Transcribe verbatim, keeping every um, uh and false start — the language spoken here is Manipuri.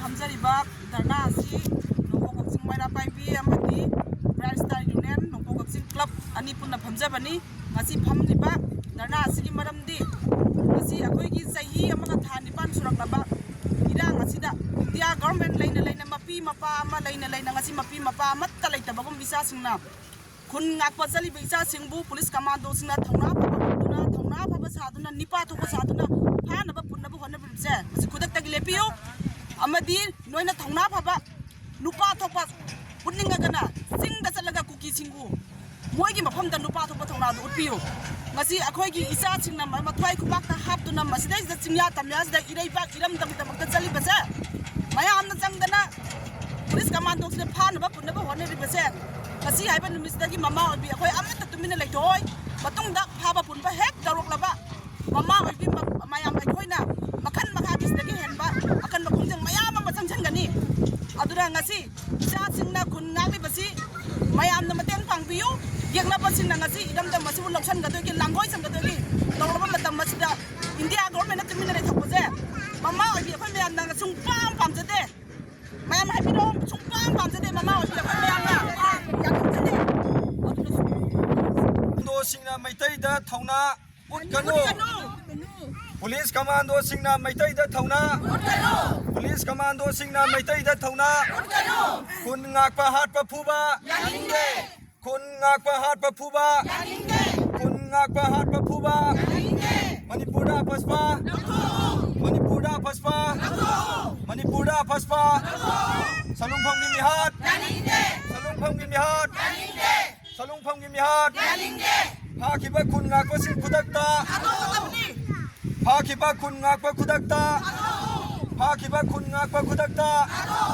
ꯐꯝꯖꯔꯤꯕ ꯙꯔꯅꯥ ꯑꯁꯤ ꯅꯣꯡꯄꯣꯛ ꯀꯛꯆꯤꯡ ꯃꯩꯔꯥ ꯄꯥꯏꯕꯤ ꯑꯃꯗꯤ ꯕ꯭ꯔꯥꯏꯠ ꯁ꯭ꯇꯥꯔ ꯌꯨꯅꯤꯌꯟ ꯅꯣꯡꯄꯣꯛ ꯀꯛꯆꯤꯡ ꯀ꯭ꯂꯕ ꯑꯅꯤ ꯄꯨꯟꯅ ꯐꯝꯖꯕꯅꯤ꯫ ꯉꯁꯤ ꯐꯝꯂꯤꯕ ꯙꯔꯅꯥ ꯑꯁꯤꯒꯤ ꯃꯔꯝꯗꯤ ꯉꯁꯤ ꯑꯩꯈꯣꯏꯒꯤ ꯆꯍꯤ ꯑꯃꯒ ꯊꯥ ꯅꯤꯄꯥꯟ ꯁꯨꯔꯛꯂꯕ ꯏꯔꯥꯡ ꯑꯁꯤꯗ ꯏꯟꯗꯤꯌꯥ ꯒꯚꯔꯟꯃꯦꯟꯠ ꯂꯩꯅ ꯂꯩꯅ, ꯃꯄꯤ ꯃꯄꯥ ꯑꯃ ꯂꯩꯅ ꯂꯩꯅ, ꯉꯁꯤ ꯃꯄꯤ ꯃꯄꯥ ꯑꯃꯠꯇ ꯂꯩꯇꯕꯒꯨꯝ ꯏꯆꯥꯁꯤꯡꯅ ꯈꯨꯟ ꯉꯥꯛꯄ ꯆꯠꯂꯤꯕ ꯏꯆꯥꯁꯤꯡꯕꯨ ꯄꯨꯂꯤꯁ ꯀꯃꯥꯟꯗꯣꯁꯤꯡꯅ ꯊꯧꯅꯥ ꯐꯕ ꯎꯠꯇꯨꯅ, ꯊꯧꯅꯥ ꯐꯕ ꯁꯥꯗꯨꯅ, ꯅꯤꯄꯥ ꯊꯣꯛꯄ ꯁꯥꯗꯨꯅ ꯐꯥꯅꯕ ꯄꯨꯟꯅꯕ ꯍꯣꯠꯅꯕꯤꯕꯁꯦ ꯃꯁꯤ ꯈꯨꯗꯛꯇꯒꯤ ꯂꯦꯞꯄꯤꯌꯨ꯫ ꯑꯃꯗꯤ ꯅꯣꯏꯅ ꯊꯧꯅꯥ ꯐꯕ ꯅꯨꯄꯥ ꯊꯣꯛꯄ ꯎꯠꯅꯤꯡꯉꯒꯅ ꯆꯤꯡꯗ ꯆꯠꯂꯒ ꯀꯨꯀꯤꯁꯤꯡꯕꯨ ꯃꯣꯏꯒꯤ ꯃꯐꯝꯗ ꯅꯨꯄꯥ ꯊꯣꯛꯄ ꯊꯧꯅꯥꯗꯨ ꯎꯠꯄꯤꯌꯨ꯫ ꯉꯁꯤ ꯑꯩꯈꯣꯏꯒꯤ ꯏꯆꯥꯁꯤꯡꯅ ꯃ-, ꯃꯊ꯭ꯋꯥꯏ ꯈꯨꯕꯥꯛꯇ ꯍꯥꯞꯇꯨꯅ ꯃꯁꯤꯗꯩꯁꯤꯗ ꯆꯤꯡꯌꯥ ꯇꯝꯌꯥꯁꯤꯗ ꯏꯔꯩꯕꯥꯛ ꯏꯔꯝꯗꯝꯒꯤꯗꯃꯛꯇ ꯆꯠꯂꯤꯕꯁꯦ, ꯃꯌꯥꯝꯅ ꯆꯪꯗꯅ ꯄꯨꯂꯤꯁ ꯀꯃꯥꯟꯗꯣꯁꯤꯅ ꯐꯥꯅꯕ ꯄꯨꯟꯅꯕ ꯍꯣꯠꯅꯔꯤꯕꯁꯦ, ꯉꯁꯤ ꯍꯥꯏꯕ ꯅꯨꯃꯤꯠꯁꯤꯗꯒꯤ ꯃꯃꯥ ꯑꯣꯏꯕꯤ ꯑꯩꯈꯣꯏ ꯑꯃꯠꯇ ꯇꯨꯃꯤꯟꯅ ꯂꯩꯊꯣꯛꯑꯣꯏ꯫ ꯃꯇꯨꯡꯗ ꯐꯥꯕ ꯄꯨꯟꯕ ꯍꯦꯛ ꯇꯧꯔꯛꯂꯕ ꯃꯃꯥ ꯑꯣꯏꯕꯤ ꯃ-, ꯃꯌꯥꯝ ꯑꯩꯈꯣꯏꯅ ꯃꯈꯟ ꯃꯈꯥꯒꯤ ꯁꯤꯗꯒꯤ ꯍꯦꯟꯕ ꯑꯀꯟꯕ ꯈꯣꯡꯖꯪ ꯃꯌꯥꯝ ꯑꯃ ꯆꯪꯁꯤꯟꯒꯅꯤ꯫ ꯑꯗꯨꯅ ꯉꯁꯤ ꯏꯆꯥꯁꯤꯡꯅ ꯈꯨꯟ ꯉꯥꯛꯂꯤꯕꯁꯤ ꯃꯌꯥꯝꯅ ꯃꯇꯦꯡ ꯄꯥꯡꯕꯤꯌꯨ꯫ ꯌꯦꯛꯅꯕꯁꯤꯡꯅ ꯉꯁꯤ ꯏꯔꯝꯗꯝ ꯑꯁꯤꯕꯨ ꯂꯧꯁꯤꯟꯒꯗꯣꯏꯒꯤ, ꯂꯥꯡꯒꯣꯏꯁꯤꯟꯒꯗꯣꯏꯒꯤ ꯇꯧꯔꯕ ꯃꯇꯝ ꯑꯁꯤꯗ ꯏꯟꯗꯤꯌꯥ ꯒꯣꯔꯃꯦꯟꯅ ꯇꯨꯃꯤꯟꯅ ꯂꯩꯊꯣꯛꯄꯁꯦ ꯃꯃꯥ ꯑꯣꯏꯕꯤ ꯑꯩꯈꯣꯏ ꯃꯌꯥꯝꯅ ꯁꯨꯡꯄꯥꯝ ꯄꯥꯝꯖꯗꯦ꯫ ꯃꯌꯥꯝ ꯍꯥꯏꯕꯤꯔꯛꯑꯣ, ꯁꯨꯡꯄꯥꯝ ꯄꯥꯝꯖꯗꯦ ꯃꯃꯥ ꯑꯣꯏꯕꯤ ꯑꯩꯈꯣꯏ ꯃꯌꯥꯝꯅ꯫ ꯌꯥꯅꯤꯡꯖꯗꯦ꯫ ꯑꯗꯨꯅ ꯀꯃꯥꯟꯗꯣꯁꯤꯡꯅ ꯃꯩꯇꯩꯗ ꯊꯧꯅꯥ ꯎꯠꯀꯅꯨ꯫ ꯎꯠꯀꯅꯨ꯫ ꯄꯨꯂꯤꯁ ꯀꯃꯥꯟꯗꯣꯁꯤꯡꯅ ꯃꯩꯇꯩꯗ ꯊꯧꯅꯥ꯫ ꯎꯠꯀꯅꯨ꯫ ꯄꯨꯂꯤꯁ ꯀꯃꯥꯟꯗꯣꯁꯤꯡꯅ ꯃꯩꯇꯩꯗ ꯊꯧꯅꯥ꯫ ꯎꯠꯀꯅꯨ꯫ ꯈꯨꯟ ꯉꯥꯛꯄ ꯍꯥꯠꯄ ꯐꯨꯕ꯫ ꯌꯥꯅꯤꯡꯗꯦ꯫ ꯈꯨꯟ ꯉꯥꯛꯄ ꯍꯥꯠꯄ ꯐꯨꯕ꯫ ꯌꯥꯅꯤꯡꯗꯦ꯫ ꯈꯨꯟ ꯉꯥꯛꯄ ꯍꯥꯠꯄ ꯐꯨꯕ꯫ ꯌꯥꯅꯤꯡꯗꯦ꯫ ꯃꯅꯤꯄꯨꯔꯗ ꯑꯐꯁꯄꯥ꯫ ꯂꯧꯊꯣꯛꯑꯣ꯫ ꯃꯅꯤꯄꯨꯔꯗ ꯑꯐꯁꯄꯥ꯫ ꯂꯧꯊꯣꯛꯑꯣ꯫ ꯃꯅꯤꯄꯨꯔꯗ ꯑꯐꯁꯄꯥ꯫ ꯂꯧꯊꯣꯛꯑꯣ꯫ ꯁꯂꯨꯡꯐꯝꯒꯤ ꯃꯤꯍꯥꯠ꯫ ꯌꯥꯅꯤꯡꯗꯦ꯫ ꯁꯂꯨꯡꯐꯝꯒꯤ ꯃꯤꯍꯥꯠ꯫ ꯌꯥꯅꯤꯡꯗꯦ꯫ ꯁꯂꯨꯡꯐꯝꯒꯤ ꯃꯤꯍꯥꯠ꯫ ꯌꯥꯅꯤꯡꯗꯦ꯫ ꯐꯥꯈꯤꯕ ꯈꯨꯟ ꯉꯥꯛꯄꯁꯤꯡ ꯈꯨꯗꯛꯇ꯫ ꯊꯥꯗꯣꯛꯀꯗꯕꯅꯤ꯫ ꯐꯥꯈꯤꯕ ꯈꯨꯟ ꯉꯥꯛꯄ ꯈꯨꯗꯛꯇ꯫ ꯊꯥꯗꯣꯛꯑꯣ꯫ ꯐꯥꯈꯤꯕ ꯈꯨꯟ ꯉꯥꯛꯄ ꯈꯨꯗꯛꯇ꯫ ꯊꯥꯗꯣꯛꯑꯣ꯫